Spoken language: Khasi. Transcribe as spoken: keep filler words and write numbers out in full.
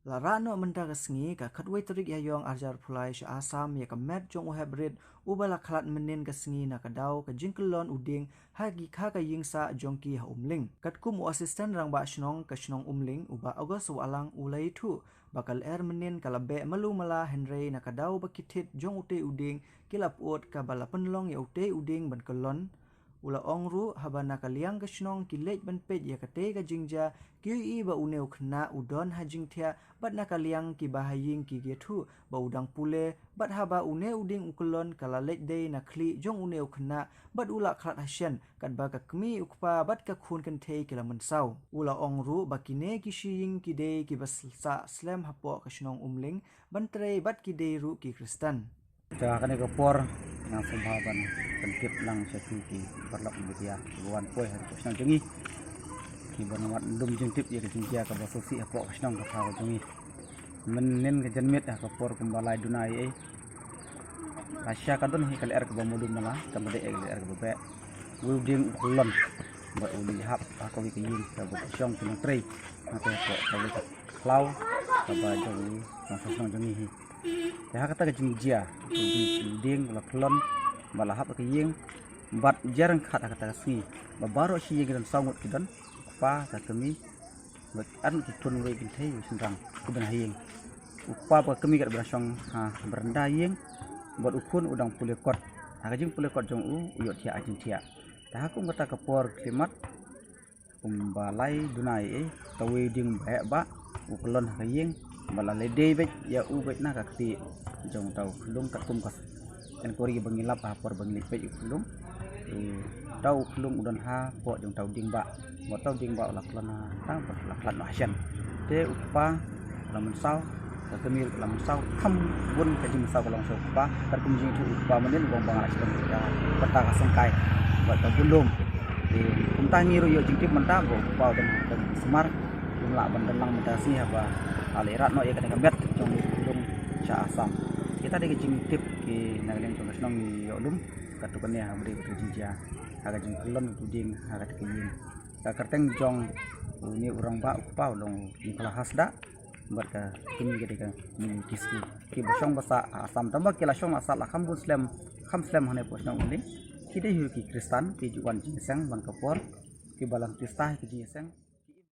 La rah noh mynta ka sngi ka khatwei tarik Ïaiong arhajar phew lai sha Assam ïa ka met jong u heprit uba la khlad mynnin ka sngi na ka daw ka jingkyllon u dieng ha ki kha ka ïingsah jong ki ha Umling. Katkum u assistant rangbah shnong ka shnong Umling u Bah August Wahlang u la ïathuh ba ka lyer mynnin ka la beh malu mala hynrei na ka daw ba ki thied jong utei u dieng ki la pyut kaba la pynlong ïa utei u dieng ban kyllon. U la ong ruh haba na ka liang ka shnong ki leit ban peit ïa katei ka jingjia ki ïohi ba une u khynnah u don ha jingthiah bad na ka liang kiba ha ïing ki ïathuh ba u dang pule bad haba une u dieng u kyllon ka la leit dei na khlieh jong une u khynnah bad u la khlad ha shen katba ka kmie u kpa bad ka khun kynthei ki la mynsaw. U la ong ruh ba kine ki shi ïing ki dei kiba sah slem hapoh ka shnong Umling ban trei bad ki dei ruh ki Khristan. Te ha kane ka por nga sngewbha ban pyntip lang sha phi ki paralok media kiba wan poi ha ka shnong jong ngi kiban wan lum jingtip ïa ka jingjia kaba sngewsih hapoh ka shnong ka thaw jong ngi. Mynnin ka janmiet ha ka por kumba lai duna ei ei, ka sha ka don hi ka lyer kaba malu mala, kaba dei ka lyer kaba beh. Uwei u dieng u kyllon bad u leit hap ha kawei ka ïing kaba ki shong ki nongtrei. Hangta hapoh kawei ka khlaw kaba jong u nongshong shnong jong ngi hi. Te ha kata ka jingjia u dieng, u dieng u la kyllon bad la hap ha ka ïing bad jia ryngkat ha kata ka sngi ba baroh shi ïing ki don saw ngut ki don, u kpa, ka kmie bad ar ngut ki khun, uwei kynthei uwei shynrang ki don ha ïing. U kpa bad ka kmie kat ba dang shong ha baranda ïing bad u khun u dang pule kot. Ha ka jingpule kot jong u u ïohthiah ha jingthiah. Te ha kum kata ka por khlieh mat kumba lai duna ei ei, kawei u dieng ba heh ba u kyllon ha ka ïing bad la leit dei beit ïa u beit na ka kti jong uta u khyllung katkum ka enquiry ba ngi lap ha por ba ngi leit peit u khyllung. Uta u khyllung u don hapoh jong uta u dieng ba, bad uta u dieng ba u la kyllon hangta bad la khlad noh ha shen. Te u kpa u la mynsaw, ka kmie ruh ka la mynsaw, kham bun ka jingmynsaw ka long sha u kpa. Katkum jingïathuh u kpa mynnin u ong ba nga la shlem da ka bynta ka syngkai bad ka bun lum. Te kumta ngi ruh ïoh jingtip mynta ba u kpa u don ha ka jingsumar, um lah ban don lang mynta ka sngi haba la leit rat noh ïa kane ka met jong u khyllung sha Assam. Kita dei ka jingtip ki na ka liang jong ka shnong ngi ïoh lum. Katto katne haba dei ka jingjia ha ka jingkyllon u dieng ha kata ka ïing. Ka kyrteng jong une u rangbah u kpa u long u Jingphala Hasda bad ka kmie ka dei ka Mili Kisku. Kiba shong ba sah ha Assam, tangba ki la shong la sah la kham bun slem, kham slem hangne hapoh shnong Umling. Ki dei hi ki Khristan, ki ju wan jingïaseng man ka por, kiba la khrista hi ki jingïaseng.